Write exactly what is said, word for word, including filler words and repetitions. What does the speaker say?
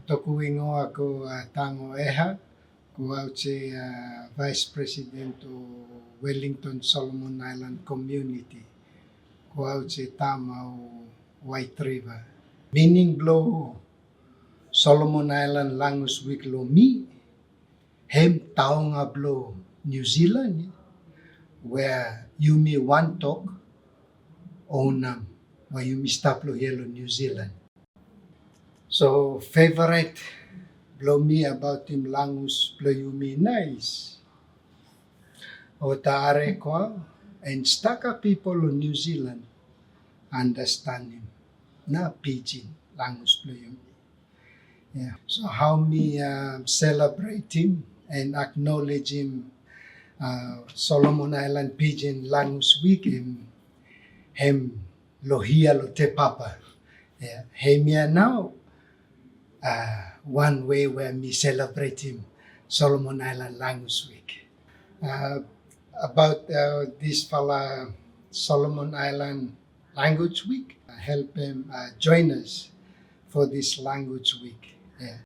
Toku Wingo, ako Tango Eha, ko au se Vice President o Wellington Solomon Island Community, ko au se tama o White River. Meaning blo Solomon Island Language Week lo mi, hem taunga blo New Zealand, where yumi wan tok, o unam, where yumi stap lo hia lo New Zealand. So favorite blo mi about him language blo yumi nais, o ta are ko, and staka people lo New Zealand understand him, na Pidgin language blo yumi. Yeah. So how mi celebrate him and acknowledge him, Solomon Island Pidgin Language Week, hem lo hia lo Te Papa. Yeah. Hem ia nau one way where mi celebrate him Solomon Island Language Week. About this fala Solomon Island Language Week, help him join us for this language week. Yeah.